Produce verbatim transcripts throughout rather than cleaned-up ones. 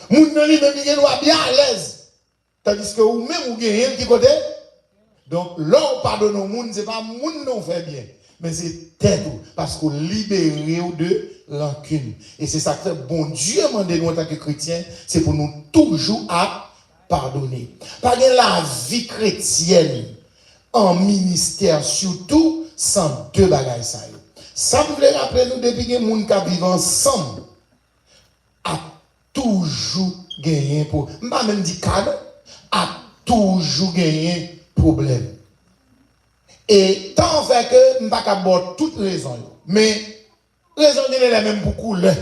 Moun nan li menm li gen dwa byen alèz. Tandiske ou menm ou genyen l ki kote? Donk, lè w padone yon moun, se pa moun nan w fè byen, men se tèt ou, paske w libere w de rankin. E se sa k fè Bondye mande nou antanke kretyen, se pou nou toujou ap padone. Pa gen lavi kretyèn an ministè sitou san de bagay sa yo. Sa m vle raple nou, depi gen moun k ap viv ansanm, ap toujou genyen pwoblèm. M pa menm di ka non, ap toujou genyen pwoblèm. E tan fè ke m pa ka ba w tout rezon yo. Men rezon gen de lè menm pou koulè.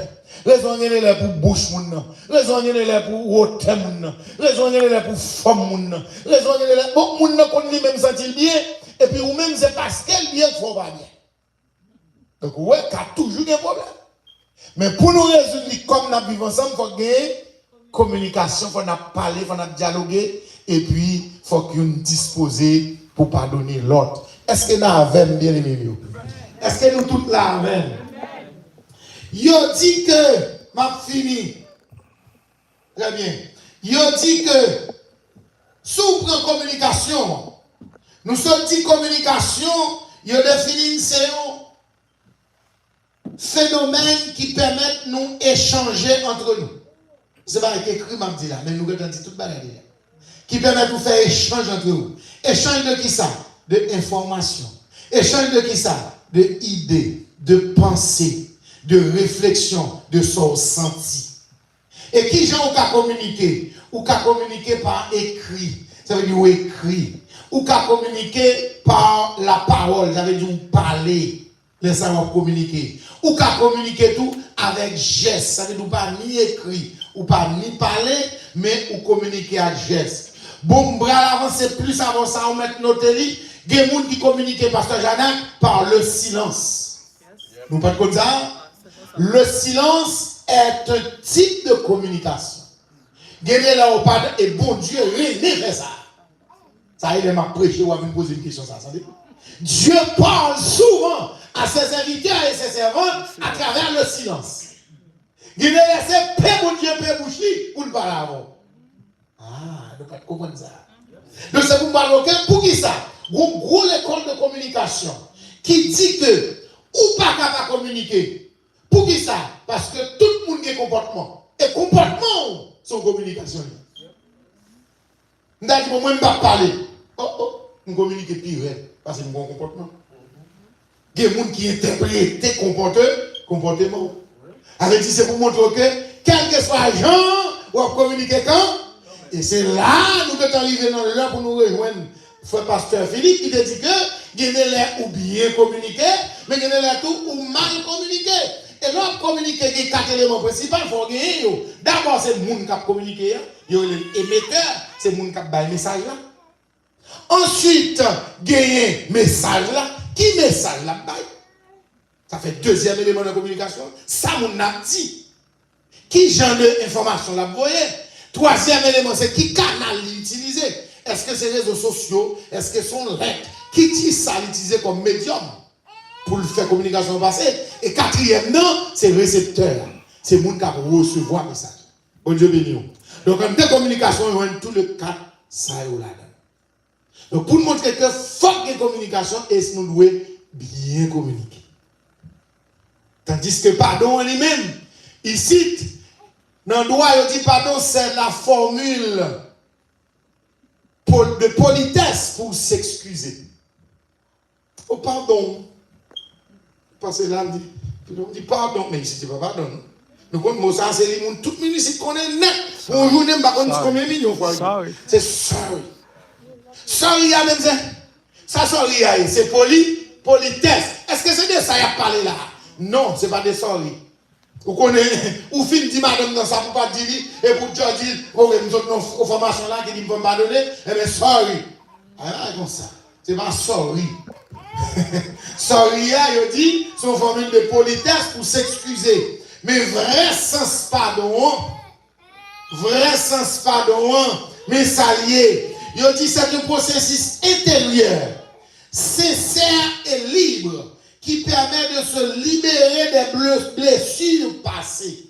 Rezon gen de lè pou bouch moun nan. Rezon gen de lè pou wotè moun nan. Rezon gen de lè pou fòm moun nan. Rezon gen de lè, bon, moun nan konn li menm santi l byen, epi ou menm se paske l byen k fè w pa byen. Donk, ou wè, ka toujou gen pwoblèm. Men pou nou rezoud li kòm n ap viv ansanm, fòk gen kominikasyon, fòk n ap pale, fòk n ap dyaloge, epi fòk youn dispoze pou padone lòt. Èske n avè m, byeneme m yo? Èske nou tout la avè m? Yo di ke, m ap fini, Trè byen. Yo di ke si w pran kominikasyon an, nou sot di kominikasyon, yo defini l se yon fenomèn ki pèmèt nou echanje antre nou. Se bagay ki ekri m ap di la, men nou gentan di tout bagay deja. Ki pèmèt ou fè echanj antre ou. Echanj de kisa? De enfòmasyon. Echanj de kisa? De ide, de panse, de refleksyon, de sa w santi. E kijan ou ka kominike? Ou ka kominike pa ekri. Sa vle di ou ekri. Ou ka kominike pa lapawòl. Sa vle di ou pale. Lè sa w ap kominike. Ou ka kominike tou avèk jès. Sa vle di ou pa ni ekri, ou pa ni pale, men ou kominike ak jès. Bon, m pral avanse plis avan sa, ou mèt note li. Gen moun ki kominike, Pastè Janak, par le silence. Nou pa t konn sa? Le silence est un type de communication. Gen de lè ou pa, e Bondye renmen fè sa. Sa e lè m ap preche, w ap vin poze m kesyon sa, tande. Dieu parle souvent à ses serviteurs et ses servantes à travers le silence. Gen de lè se pe Bondye pe bouch li pou l pale avè w. Ah, nou pa t konprann sa. Donk, se pou m pale, oke, poukisa? Gon gwo lekòl de kominikasyon ki di ke ou pa ka pa kominike. Poukisa? Paske tout moun gen konpòtman. E konpòtman w, se yon kominikasyon li. M ta di, bon, mwen, m p ap pale. Oh, oh, m kominike pi rèd, paske m gen yon konpòtman. Gen moun ki entèprete konpòte, konpòteman w. Sa vle di se pou montre w ke, kèlkeswa jan w ap kominike kan, e se la a nou gentan rive nan lè pou nou rejwenn frè pastè Philippe ki te di ke gen de lè ou byen kominike, men gen de lè tou ou mal kominike. E lè w ap kominike, gen kat eleman prensipal fò w genyen yo. Dabò, se moun k ap kominike an, yo rele l emetè, se moun k ap bay mesaj la. Answit, genyen mesaj la. Ki mesaj l ap bay? Sa fè dezyèm eleman nan kominikasyon, sa moun nan ap di. Ki jan de enfòmasyon l ap voye? Twazyèm eleman, se ki kanal li itilize. Èske se rezo sosyo? Èske se yon lèt? Ki, kisa l itilize kòm medyòm pou l fè kominikasyon an pase? E katriyèm nan, se reseptè a. Se moun k ap resevwa mesaj. Bondye beni w. Donk, anndan kominikasyon, w jwenn tou le kat sa yo ladan. Donk, pou n montre ke fòk gen kominikasyon, e nou dwe byen kominike. Tandiske padon an li menm, isit, nan dwa, yo di padon, c'est la formule pol-, de politesse pour s'excuser. O padon. Pase la, m di, m di padon, men isit se pa padon, non. Nou konn mo sa, se li moun tout moun isit konnen nèt. Yon jounen, m pa konn konbyen milyon fwa. Se sorry. Sorry a menm, se, sa sorry a ye, se poli, politès. Èske se de sa y ap pale la? Non, se pa de sorry. Ou konnen, ou fin di madanm nan sa pou pa di li, epi w djò di l, oke, m sot nan yon fòmasyon la ki di m fò m padone, enben, sorry. A, konsa. Se pa sorry. Sorry a, yo di, se yon fòmil de politès pou s'excuser. Men vrè sans padon an, vrè sans padon an, men sa l ye. Yo di, c'est un processus intérieur, sincère et libre qui permet de se libérer des ble-, blessures passées.